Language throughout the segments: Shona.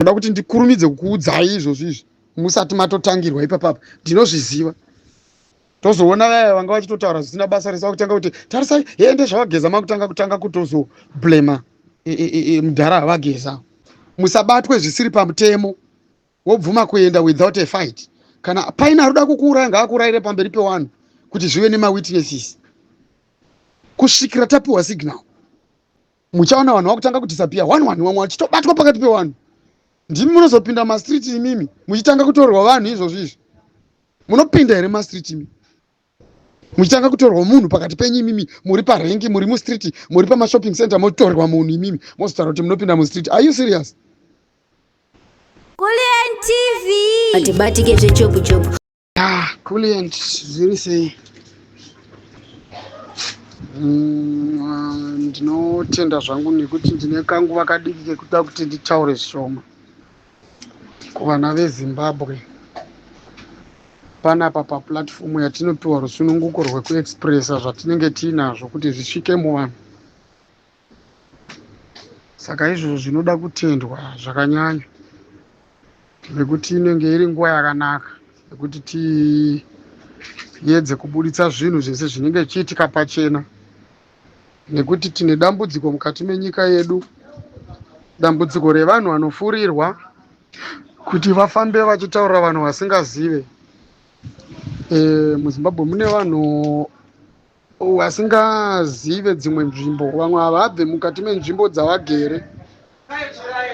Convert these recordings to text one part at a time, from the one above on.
Ndoda kuti ndikurumidze kukuudzai izvozvo izvi musati matotangirwa ipapapa. Ndinozviziva. Tozoona vaya vanga vachitotaura zvisina basa rese vakutanga kuti tarisai hee ndezvavageza makutanga kutanga kutozoblema e, e, e, e, mudhara avageza. Musabatwe zvisiri pamutemo wobvuma kuenda without a fight. Kana paine arikuda kukuuraya ngaakuurayire pamberi pewanhu kuti zvive nemawitnesses kusvikira tapiwa signal. Muchaona vanhu vakutanga kudisappear one one, vamwe vachitobatwa pakati pevanhu. Ndimi munozopinda mastreet imimi muchitanga kutorwa vanhu izvozvo izvi. Munopinda here mastreet imi muchitanga kutorwa munhu pakati penyu imimi muri parengi, muri mustreet, muri pamashopping center, motorwa munhu imimi mozotaura kuti munopinda mustreet. Are you serious? Kulliant TV. Atibatike zvechopu chopu. Ah, Kulliant zviri sei? Ndinotenda zvangu nekuti ndine kanguva kadiki kekuda kuti nditaure zvishoma kuvana veZimbabwe panapa paplatform yatinopiwa rusununguko rwekuexpressa zvatinenge tiinazvo kuti zvisvike muvanhu. Saka izvozvo zvinoda kutendwa zvakanyanya nekuti inenge iri nguva yakanaka yekuti tiyedze kuburitsa zvinhu zvese zvinenge zvichiitika pachena, nekuti tine dambudziko mukati menyika yedu, dambudziko revanhu vanofurirwa kuti vafambe vachitaurira vanhu vasingazive. MuZimbabwe mune vanhu vasingazive dzimwe nzvimbo, vamwe havabve mukati menzvimbo dzavagere,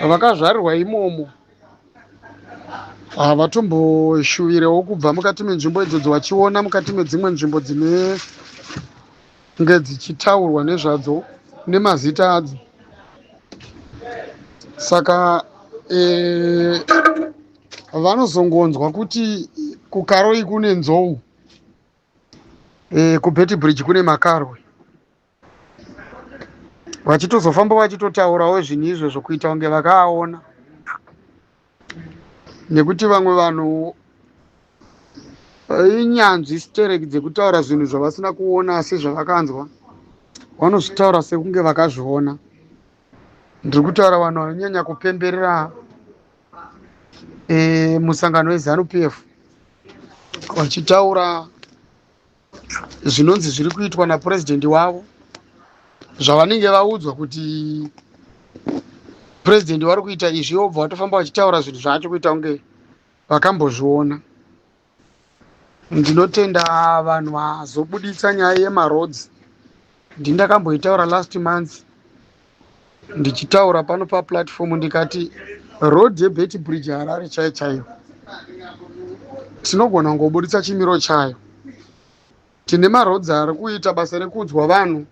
vakazvarirwa imomo, havatomboshuvirewo kubva mukati menzvimbo idzodzo vachiona mukati medzimwe nzvimbo dzinenge dzichitaurwa nezvadzo nemazita adzo. Saka vanozongonzwa kuti kuKaroi kune nzou, kuBeitbridge kune makarwe, vachitozofamba vachitotaurawo zvinhu izvozvo kuita kunge vakaaona, nekuti vamwe vanhu inyanzvi stereki dzekutaura zvinhu zvavasina kuona asi zvavakanzwa vanozvitaura sekunge vakazviona. Ndiri kutaura vanhu vanonyanya kupemberera musangano weZANU PF vachitaura zvinonzi zviri kuitwa napurezidendi wavo, zvavanenge vaudzwa kuti purezidendi vari kuita izvi, vobva vatofamba vachitaura zvinhu zvacho kuita kunge vakambozviona. Ndinotenda vanhu vazobuditsa nyaya yemarodzi. Ndindakamboitaura last month ndichitaura pano paplatform ndikati road yeBeitbridge Harare chaiyo chaiyo tinogona kungobuditsa chimiro chayo. Tine marodzi ari kuita basa rekuudzwa vanhu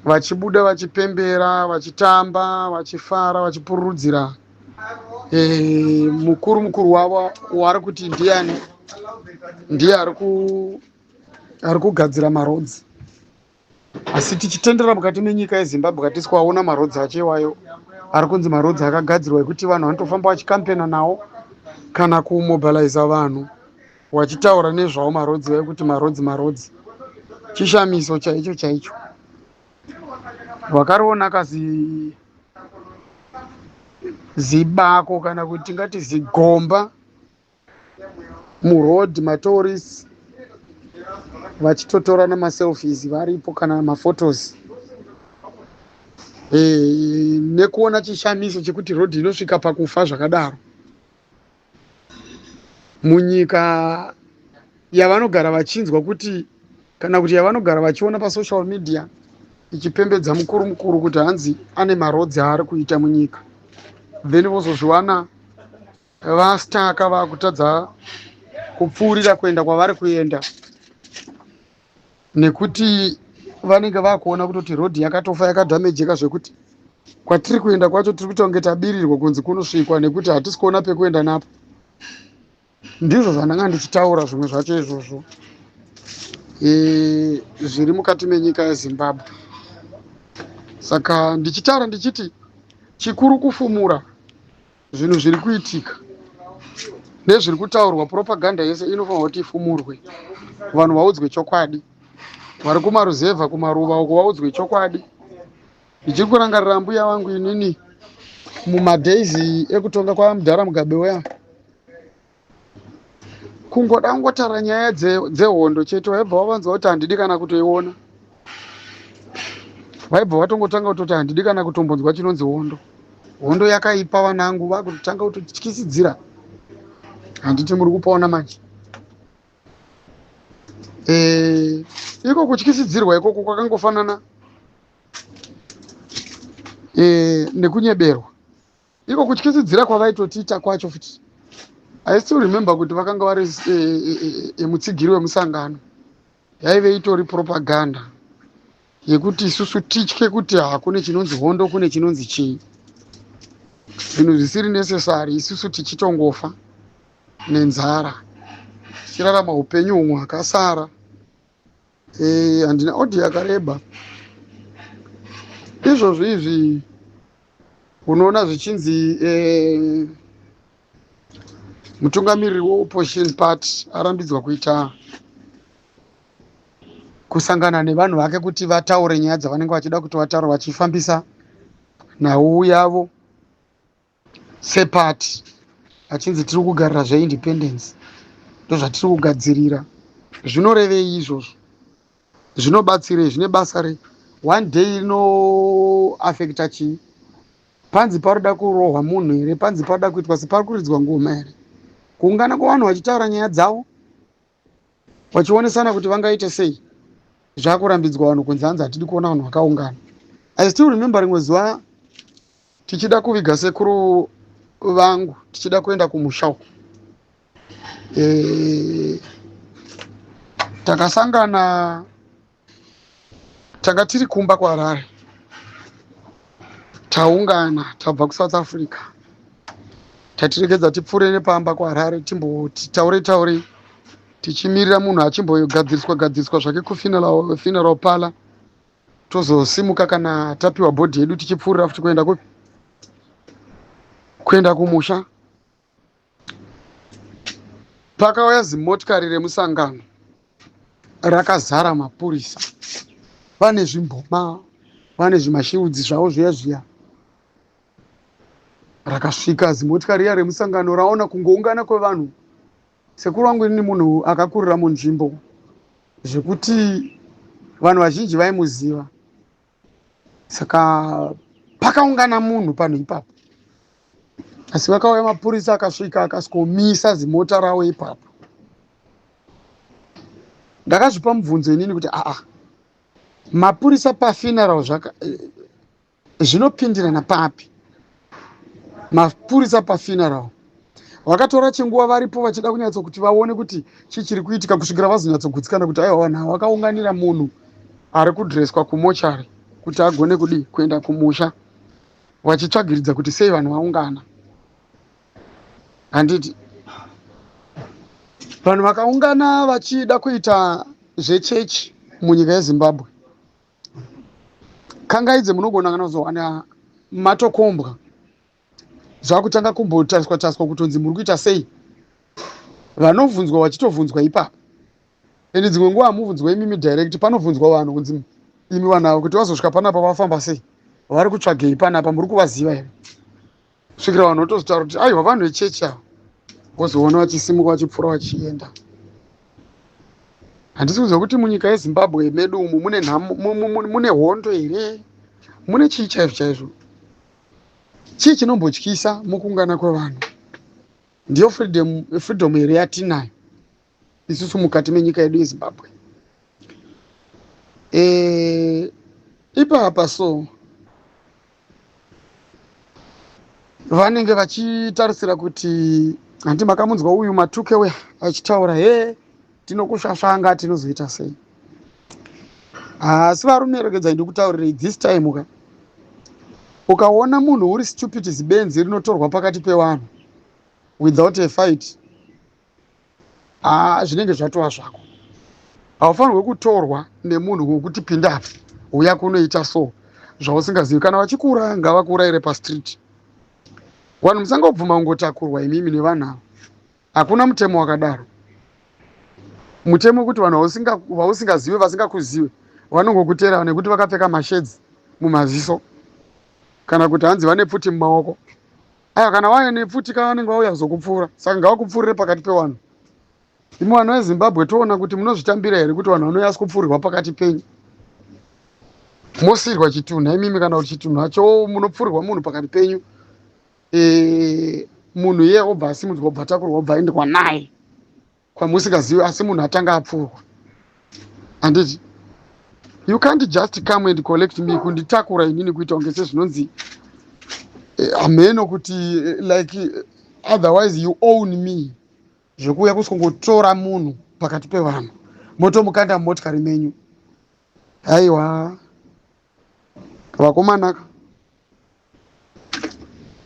vachibuda vachipembera, vachitamba, vachifara, vachipururudzira mukuru mukuru wavo waari kuti ndiani, ndiye ari kugadzira marodzi. Asi tichitendera mukati menyika yeZimbabwe hatisi kuaona marodzi acho iwayo ari kunzi marodzi akagadzirwa ekuti vanhu vanotofamba vachikampena nawo kana kumobiliza vanhu vachitaura nezvawo marodzi ayo kuti marodzi marodzi. Chishamiso chaicho chaicho. Wakariona kazi zibako kana kuti tingati zigomba muroad, matourists vachitotora nemaselfies varipo kana mafotos, nekuona chishamiso chekuti road inosvika pakufa zvakadaro munyika yavanogara vachinzwa kuti kana kuti yavanogara vachiona pasocial media ichipembedza mukuru mukuru kuti hanzi ane marodzi aari kuita munyika, then vozozviwana vastaka vakutadza kupfuurira kuenda kwavari kuenda nekuti vanenge vakuona kutoti rodhi yakatofa, yakadhamejeka zvekuti kwatiri kuenda kwacho tiri kuita kunge tabirirwa kunzi kunosvikwa nekuti hatisi kuona pekuenda napo. Ndizvo zvandanga ndichitaura zvimwe zvacho izvozvo zviri mukati menyika yeZimbabwe. Saka ndichitaura ndichiti chikuru kufumura zvinhu zviri kuitika nezviri kutaurwa. Propaganda yese inofanirwa kuti ifumurwe, vanhu vaudzwe chokwadi, vari kumaruzevha kumaruva uko vaudzwe chokwadi. Ndichiri kurangarira mbuya vangu inini. Mumadays ekutonga kwamudhara Mugabe uya, kungoda kungotaura nyaya dzehondo chete, waibva wavanzwa kuti handidi kana kutoiona. Vaibva vatongotanga kutoti handidi kana kutombonzwa chinonzi hondo. Hondo yakaipa vanangu, vakutotanga kutotyisidzira. Handiti muri kupaona manje? Iko kutyisidzirwa ikoko kwakangofanana nekunyeberwa. Iko kutyisidzira kwavaitotiita kwacho futi, I still remember kuti vakanga vari mutsigiri wemusangano. Yaive itori propaganda yekuti isusu titye kuti hakune chinonzi hondo, kune chinonzi chii, zvinhu zvisiri necessary, isusu tichitongofa nenzara, tichirarama upenyu humwe hwakasara. Handina audio yakareba. Izvozvo izvi unoona zvichinzi mutungamiriri weopposition party arambidzwa kuita kusangana nevanhu vake kuti vataure nyaya dzavanenge vachida kuti vataure, vachifambisa nhau yavo sepati, achinzi tiri kugarira zveindependence, ndozvatiri kugadzirira. Zvinorevei izvozvo? Zvinobatsirei? Zvine basa rei? One day inoafecta chii? Panzi paroda kurohwa munhu here? Panzi paroda kuitwa separi kuridzwa ngoma here? Kuungana kwevanhu vachitaura nyaya dzavo, vachionesana kuti vangaite sei, zvakurambidzwa vanhu kunzi hanzi hatidi kuona vanhu vakaungana. I still remember rimwe zuva tichida kuviga sekuru vangu, tichida kuenda kumusha uko, takasangana, tanga tiri kumba kuHarare, taungana tabva kuSouth Africa. Tatiregedza tipfuure nepamba kuHarare, timboti taure taure, tichimirira munhu achimbogadziriswa gadziriswa zvake kufuneral parlour, tozosimuka kana tapiwa body yedu, tichipfuurira futi kuenda kupi? Kuenda kumusha. Pakauya zimotikari remusangano rakazara mapurisa, vane zvimboma, vane zvimashiudzi zvavo zviya zviya. Rakasvika zimotikari riya remusangano, raona kungoungana kwevanhu. Sekuru vangu inini munhu akakurira munzvimbo zvekuti vanhu vazhinji vaimuziva, saka pakaungana munhu panhu ipapo, asi vakauya mapurisa, akasvika akasvikomisa zimota ravo ipapo. Ndakazvipa mubvunzo inini kuti aa, mapurisa pafuneral zvaka zvinopindirana papi? Mapurisa pafuneral? Vakatora chinguva varipo vachida kunyatsokuti vaone kuti chii chiri kuitika, kusvikira vazonyatsogutsikana kuti aiwa, vanhu ava vakaunganira munhu ari kudreswa kumochari kuti agone kudi kuenda kumusha, vachitsvagiridza kuti sei vanhu vaungana. Handiti vanhu vakaungana vachida kuita zvechechi munyika yeZimbabwe? Kangaidze munogona kana kuzowana matokombwa, zvakutanga kumbotariswa tariswa kutonzi muri kuita sei. Vanobvunzwa vachitovhunzwa ipapo, ende dzimwe nguva hamubvunzwa imimi direct, panobvunzwa vanhu kunzi imi vanhu ava kuti vazosvika panapa vafamba sei, vari kutsvagei panapa, muri kuvaziva here, kusvikira vanhu votozotaura kuti aiwa, vanhu vechechi ava. Wozoona vachisimuka, vachipfuura, vachienda. Handisi kuziva kuti munyika yeZimbabwe medu umu mune nhamo, mune hondo here, mune chii chaizvo chaizvo? Chii chinombotyisa mukuungana kwevanhu? Ndiyo freedom here yatinayo isusu mukati menyika yedu yeZimbabwe? Ipapa so vanenge vachitarisira kuti, handi makamunzwa uyu Matuke uya achitaura he, tinokusvasvanga, tinozoita sei? Asi varume, regedzai ndikutaurirei, this time ka, ukaona munhu uri stupid, zibenzi rinotorwa pakati pevanhu without a fight, haa, zvinenge zvatova zvako. Haufanirwe kutorwa nemunhu wekuti pinda apa, uya kunoita so zvausingazivi. Kana vachikuuraya, ngavakuurayire pastreet. Vanhu musangobvuma kungotakurwa imimi nevanhu ava. Hakuna mutemo wakadaro, mutemo wekuti vanhu vausingazive, vasingakuzive, vanongokutera nekuti vakapfeka mashedzi mumaziso. Kana kuti hanzi vane pfuti mumaoko. Aya kana vauya nepfuti ka vanenge vauya kuzokupfuura. Saka ngavakupfuurire pakati pevanhu. Imi vanhu veZimbabwe toona kuti munozvitambira here kuti vanhu vanouya kupfuurirwa pakati penyu. Mosiirwa chitunha imimi kana kuti chitunha cho munopfuurirwa munhu pakati penyu. E, munhu iye obva asimudzwa obva atakurwa obva aendwa naye kwamusingazivi asi munhu atanga apfuurwa. Handiti? You can't just come and collect me kunditakura inini kuita kunge sezvinonzi hameno kuti like otherwise you own me. Zvekuuya kusongotora munhu pakati pevanhu motomukanda mumotikari menyu. Haiwa vakomanaka,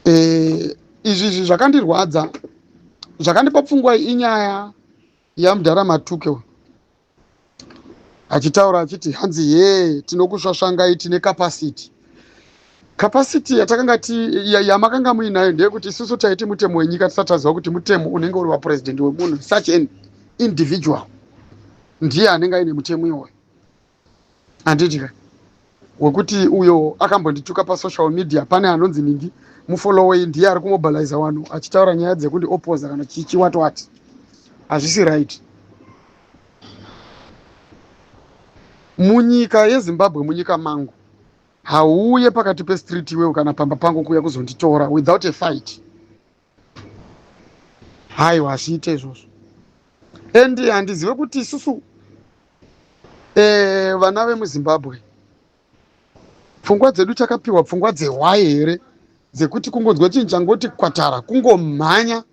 izvi izvi zvakandirwadza, zvakandipa pfungwa inyaya yamudhara Matuke achitaura achiti hanzi ye tinokusvasvangai tine capacity. Capacity yatakanga yamakanga muinayo ndeyekuti isusu taiti mutemo wenyika tisati taziva kuti mutemo unenge uri wapurezidendi wemunhu, such an individual ndiye anenge aine mutemo iwoyo, handiti ka? Wekuti uyo akambondituka pasocial media, pane anonzi ningi mufollowei, ndiye ari kumobiliza vanhu achitaura nyaya dzekundi opposa kana chichi what what. Hazvisi right munyika yeZimbabwe. Munyika mangu hauuye pakati pestreet iwewe kana pamba pangu kuuya kuzonditora without a fight. Haiwa, hazviite izvozvo. And handizive kuti isusu vana vemuZimbabwe pfungwa dzedu takapiwa pfungwa dzehwai here, dzekuti kungonzwa chinhu changoti kwatara kungomhanya,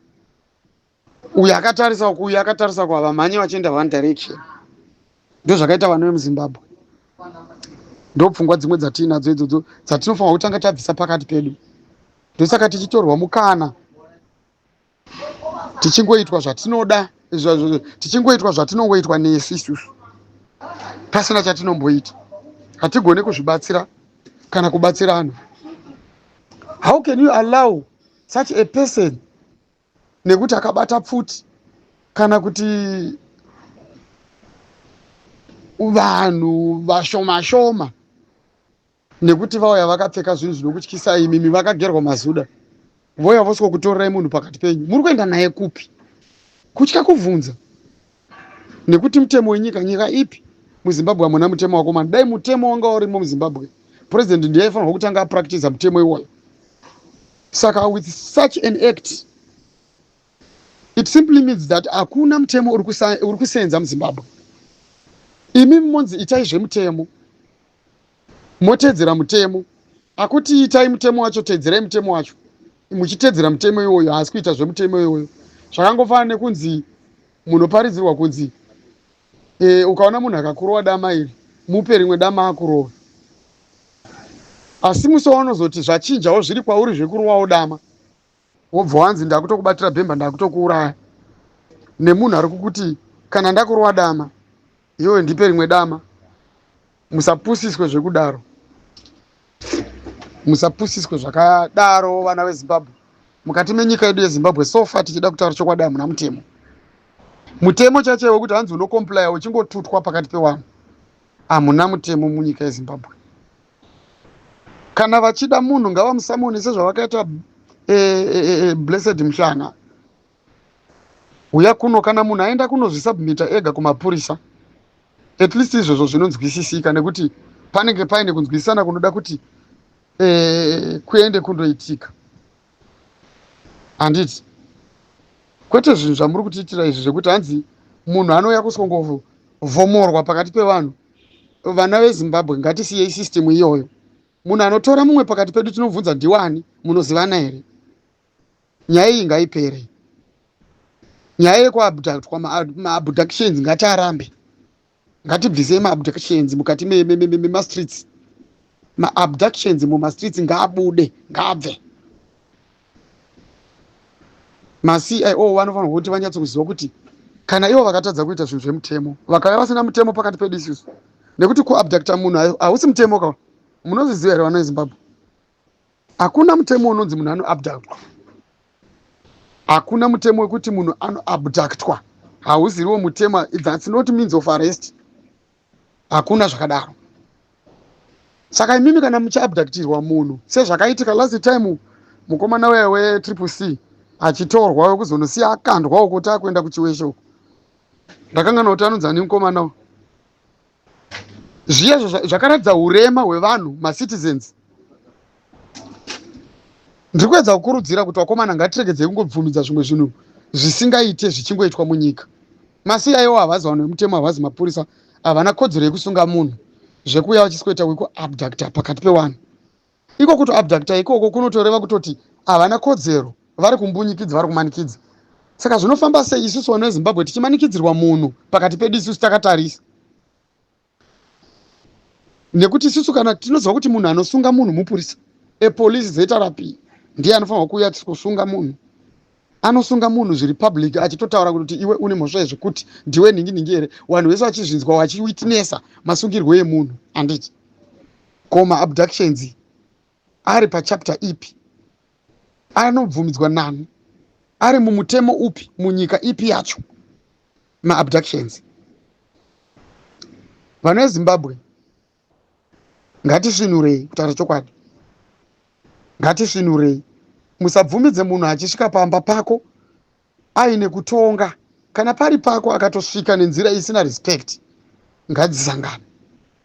uyu akatarisa uku, uyu akatarisa uku, havamhanyi vachienda one direction? Ndo zvakaita vana vemuZimbabwe. Ndo pfungwa dzimwe dzatiinadzo idzodzo dzatinofanira kutanga tabvisa pakati pedu. Ndosaka tichitorwa mukana, tichingoitwa zvatinoda, tichingoitwa zvatinongoitwa nesu isusu pasina chatinomboita. Hatigoni kuzvibatsira kana kubatsirana. How can you allow such a person, nekuti akabata pfuti kana kuti vanhu vashoma shoma, nekuti vauya vakapfeka zvinhu zvinokutyisai imimi, vakagerwa mazuda, voya voswa kutorerai munhu pakati penyu? Muri kuenda naye kupi? Kutya kubvunza nekuti mutemo wenyika. Nyika ipi? MuZimbabwe hamuna mutemo wakomana. Dai mutemo wanga urimo muZimbabwe, purezidendi ndiye aifanirwa kutanga apractisa mutemo iwoyo. Saka with such an act, it simply means that hakuna mutemo uri kusenza muZimbabwe. Imi monzi itai zvemutemo, motedzera mutemo. Akuti itai mutemo wacho, teedzerai mutemo wacho muchitedzera mutemo iwoyo. Haasi kuita zvemutemo iwoyo. Zvakangofanana nekunzi munoparidzirwa kunzi ukaona munhu akakurova dama iri, mupe rimwe dama akurova. Asi musi waunozoti zvachinjawo, zviri kwauri zvekurovawo dama, wobva wanzi ndakutokubatira bhemba, ndakutokuuraya, nemunhu ari kukuti kana ndakurova dama iwewe ndipe rimwe dama. Musapusiswe zvekudaro, musapusiswe zvakadaro, vana veZimbabwe. Mukati menyika yedu yeZimbabwe, so far, tichida kutaura chokwadi, hamuna mutemo. Mutemo chaichaiwo wekuti hanzi unocomplya uchingotutwa pakati pevanhu, hamuna mutemo munyika yeZimbabwe. Kana vachida munhu, ngavamusummone sezvavakaita Blessed Mhlanga, uya kuno. Kana munhu aenda kunozvisubmita ega kumapurisa, at least izvozvo zvinonzwisisika, nekuti panenge paine kunzwisisana kunoda kuti kuende kundoitika, handiti? Kwete zvinhu zvamuri kutiitira izvi zvekuti hanzi munhu anouya kusongovhomorwa pakati pevanhu. Vana veZimbabwe, ngatisiyei system iyoyo. Munhu anotora mumwe pakati pedu, tinobvunza, ndiwani? Munozivana here? Nyaya iyi ngaipere. Nyaya yekuabductwa, maabductions ngatiarambe. Ngatibvisei maabductions mukati memastreets. Maabductions mumastreets ngaabude, ngaabve. MaCIO vanofanirwa kuti vanyatsokuziva kuti kana ivo vakatadza kuita zvinhu zvemutemo, vakauya vasina mutemo pakati pedu isusu, nekuti kuabducta munhu hausi mutemo ka. Munozviziva here, vana veZimbabwe? Hakuna mutemo unonzi munhu anoabductwa. Hakuna mutemo wekuti munhu anoabductwa, hauziriwo mutemo. That's not means of arrest. Hakuna zvakadaro. Saka imimi kana muchiabductirwa munhu sezvakaitika last time, mukomana uya weTriple C achitorwa, wekuzonosiya akandwa uko taakuenda kuChiweshe uko, ndakangana kuti anonzi ani mukomana. Zviya zvakaratidza urema hwevanhu, macitizens. Ndiri kuedza kukurudzira kuti vakomana, ngatiregedzei kungobvumidza zvimwe zvinhu zvisingaite zvichingoitwa munyika. MaCIO havazi vanhu vemutemo, havazi mapurisa, havana kodzero yekusunga munhu zvekuuya vachisweta wekuabducta pakati pevanhu. Iko kutoabducta ikoko kunotoreva kutoti havana kodzero, vari kumbunyikidza, vari kumanikidza. Saka zvinofamba sei isusu vana veZimbabwe tichimanikidzirwa munhu pakati pedu isusu takatarisa? Nekuti isusu kana tinoziva kuti munhu anosunga munhu mupurisa, epolice ZRP ndiye anofanirwa kuuya kusunga munhu. Anosunga munhu zviri public, achitotaura kuti iwe une mhosva yezvekuti ndiwe nhingi nhingi here, vanhu vese vachizvinzwa, vachiwitnessa masungirwo emunhu, handiti? Ko maabductions ari pachapter ipi? Anobvumidzwa nani? Ari mumutemo upi? Munyika ipi yacho maabductions? Vanhu veZimbabwe, ngatisvinurei. Kutaura chokwadi, ngatisvinurei. Musabvumidze munhu achisvika pamba pako aine kutonga. Kana pari pako, akatosvika nenzira isina respect, ngadzisangane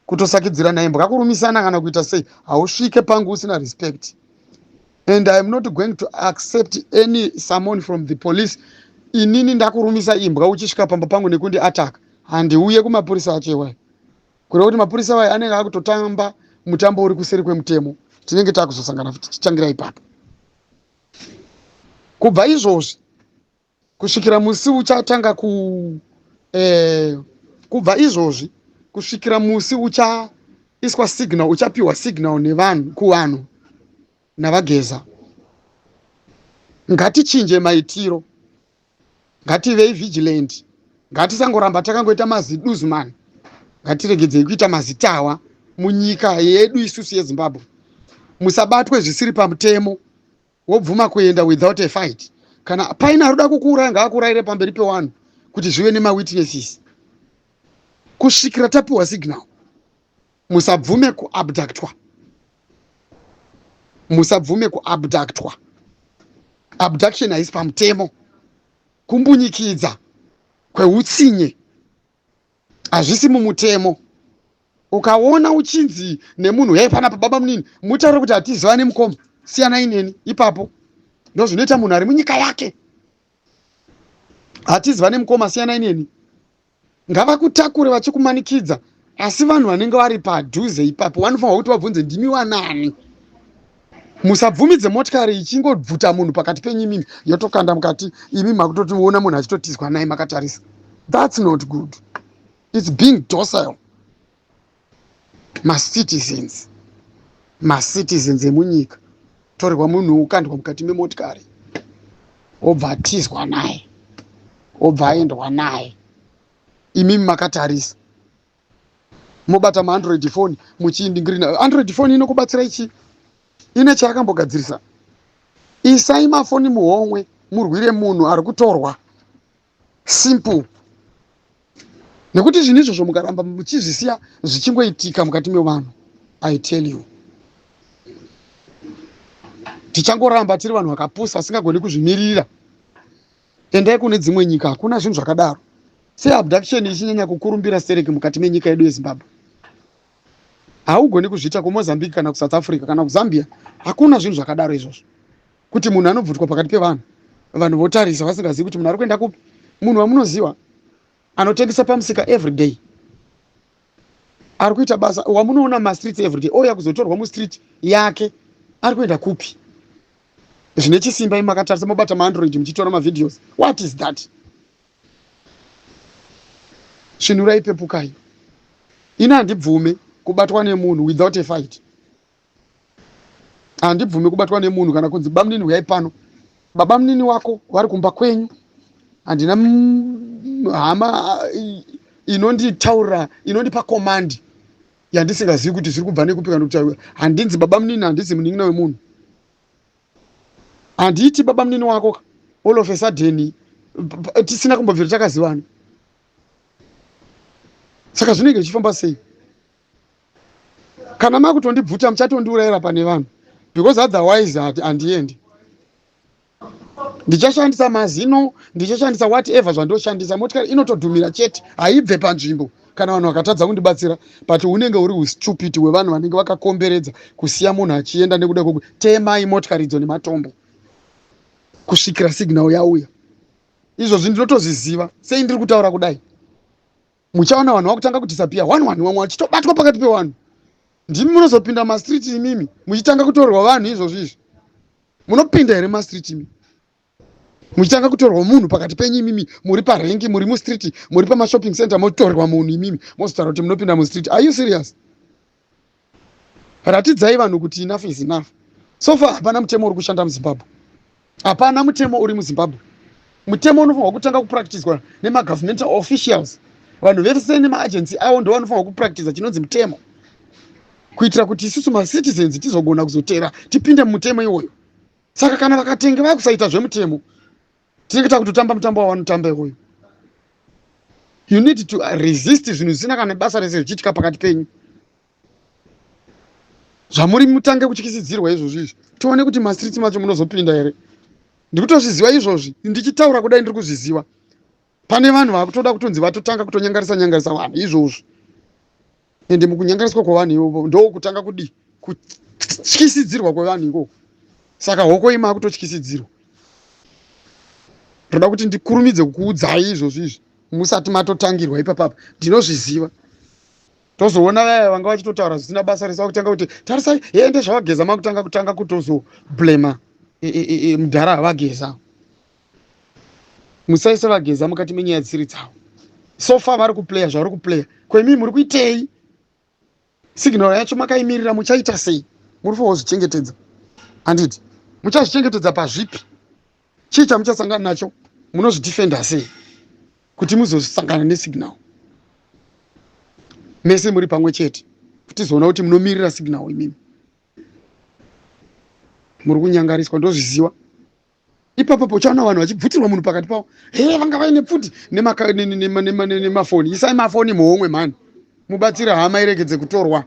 kutosakidzira naimbwa, kurumisana kana kuita sei. Hausvike pangu usina respect, and I am not going to accept any summon from the police. Inini ndakurumisa imbwa uchisvika pamba pangu nekundiataka, handiuye kumapurisa acho iwayo. Kureva kuti mapurisa vayo anenge akutotamba mutambo uri kuseri kwemutemo. Tinenge takuzosangana futi tichitangira ipapo. Kubva izvozvi kusvikira musi uchatanga ku kubva izvozvi kusvikira musi uchaiswa signal, uchapiwa signal nevanhu, kuvanhu navaGeza, ngatichinje maitiro, ngativei vigilant, ngatisangoramba takangoita maziduzman. Ngatiregedzei kuita mazitawa munyika yedu isusu yeZimbabwe. Musabatwe zvisiri pamutemo wobvuma kuenda without a fight. Kana paine aruda kukuuraya, ngaakurayire pamberi pevanhu kuti zvive nemawitnesses. Kusvikira tapiwa signal, musabvume kuabductwa, musabvume kuabductwa. Abduction haisi pamutemo, kumbunyikidza kweutsinye, hazvisi mumutemo. Ukaona uchinzi nemunhu, "Hei, panapa baba munini," mutaure kuti, "Hatizivane mukoma, siyanai neni ipapo." Ndo zvinoita munhu ari munyika yake. "Hatizivane mukoma, siyanai neni." Ngavakutakure vachikumanikidza, asi vanhu vanenge vari padhuze ipapo vanofanirwa kuti vabvunze, "Ndimi wanani?" Musabvumidze motikari ichingobvuta munhu pakati penyu, imimi yotokanda mukati, imi makutotiona munhu achitotizwa naye makatarisa. That's not good, it's being docile. Macitizens, macitizens emunyika, torerwa munhu, ukandwa mukati memotikari, obva atizwa naye, obva aendwa naye, imimi makatarisa, mobata maAndroid phone muchiindingirina. Android phone inokubatsira ichi? Ine chaakambogadzirisa? Isai mafoni muhomwe, murwire munhu ari kutorwa. Simple. Nekuti zvinhu izvozvo mukaramba muchizvisiya zvichingoitika mukati mevanhu, I tell you, tichangoramba tiri vanhu vakapusa vasingagoni kuzvimirira. Endai kune dzimwe nyika, hakuna zvinhu zvakadaro. Seabduction ichinyanya kukurumbira stereki mukati menyika yedu yeZimbabwe, haugoni kuzviita kuMozambique kana kuSouth Africa kana kuZambia. Hakuna zvinhu zvakadaro izvozvo, kuti munhu anobvutwa pakati pevanhu, vanhu votarisa vasingazivi kuti munhu ari kuenda kupi. Munhu wamunoziva anotengesa pamusika everyday, ari kuita basa, wamunoona mastreets everyday, ouya kuzotorwa mustreet yake, ari kuenda kupi zvine chisimba, imi makatarisa, mobata maAndroid muchitora mavideos? What is that? Svinurai, pepukai. Ini handibvume kubatwa nemunhu without a fight. Handibvume kubatwa nemunhu kana kunzi, "Bamunini, uyai pano." Baba munini wako vari kumba kwenyu. Handina hama inonditaurira, inondipa command yandisingazivi kuti zviri kubva nekupi kana kuti handinzi baba munini, handisi munin'ina wemunhu. Handiiti baba munini wako all of a sudden tisina kumbobvira takazivana. Saka zvinenge zvichifamba sei? Kana makutondibvuta, muchatondiurayira pane vanhu, because otherwise handiendi. Ndichashandisa mazino, ndichashandisa whatever zvandoshandisa. Motikari inotodhumira chete, haibve panzvimbo kana vanhu vakatadza kundibatsira. But unenge uri ustupid hwevanhu vanenge vakakomberedza kusiya munhu achienda nekuda kwoku temai motikari idzo nematombo kusvikira signal yauya. Izvozvi ndinotozviziva. Sei ndiri kutaura kudai? Muchaona vanhu vakutanga kudisappear one one, vamwe vachitobatwa pakati pevanhu. Ndimi munozopinda mastreet imimi muchitanga kutorwa vanhu. Izvozvi izvi munopinda here mastreet imi muchitanga kutorwa munhu pakati penyu? Imimi muri parengi, muri mustreet, muri pamashopping center, motorwa munhu, imimi mozotaura kuti munopinda mustreet. Are you serious? Ratidzai vanhu kuti enough is enough. So far hapana mutemo uri kushanda muZimbabwe, hapana mutemo uri muZimbabwe. Mutemo unofanirwa kutanga kupractiswa nemagovernmental officials. Vanhu vese nemaagency avo ndo vanofanirwa kupractisa chinonzi mutemo, kuitira kuti isusu macitizens tizogona kuzotera, tipinde mumutemo iwoyo. Saka kana vakatenge vakusaita zvemutemo, tinenge takutotamba mutambo wavanotamba iwoyo. You need to resist zvinhu zvisina kana basa rese zvichiitika pakati penyu zvamuri. Mutange kutyisidzirwa izvozvi izvi, tione kuti mastreets macho munozopinda here. Ndikutozviziva izvozvi, ndichitaura kudai ndiri kuzviziva. Pane vanhu vakutoda kutonzi vatotanga kutonyangarisa nyangarisa vanhu izvozvi. Ende mukunyangariswa kwevanhu ivovo ndokutanga kudi kutyisidzirwa kwevanhu ikoko. Saka hoko ima akutotyisidzirwa. Ndoda kuti ndikurumidze kukuudzai izvozvi izvi musati matotangirwa ipapapa. Ndinozviziva. Tozoona vaya vanga vachitotaura zvisina basa rese vakutanga kuti tarisai, ende zvavageza makutanga kutanga kutozoblema mudhara vageza. Musaise vageza mukati menyaya dzisiri dzavo. So far vari kuplaya zvavari kuplaya. Kwemii muri kuitei? Signal yacho makaimirira, muchaita sei? Muri kufanira kuzvichengetedza, handiti? Muchazvichengetedza pazvipi? Chii chamuchasangana nacho? Munozvidefenda sei kuti muzosangana nesignal mese muri pamwe chete, kuti tizoona kuti munomirira signal imimi? Muri kunyangariswa, ndozviziva. Ipapo uchaona vanhu vachibvutirwa munhu pakati pavo. He, vanga vaine pfuti nemafoni. Isai mafoni muhomwe mhani, mubatsire hama iregedze kutorwa.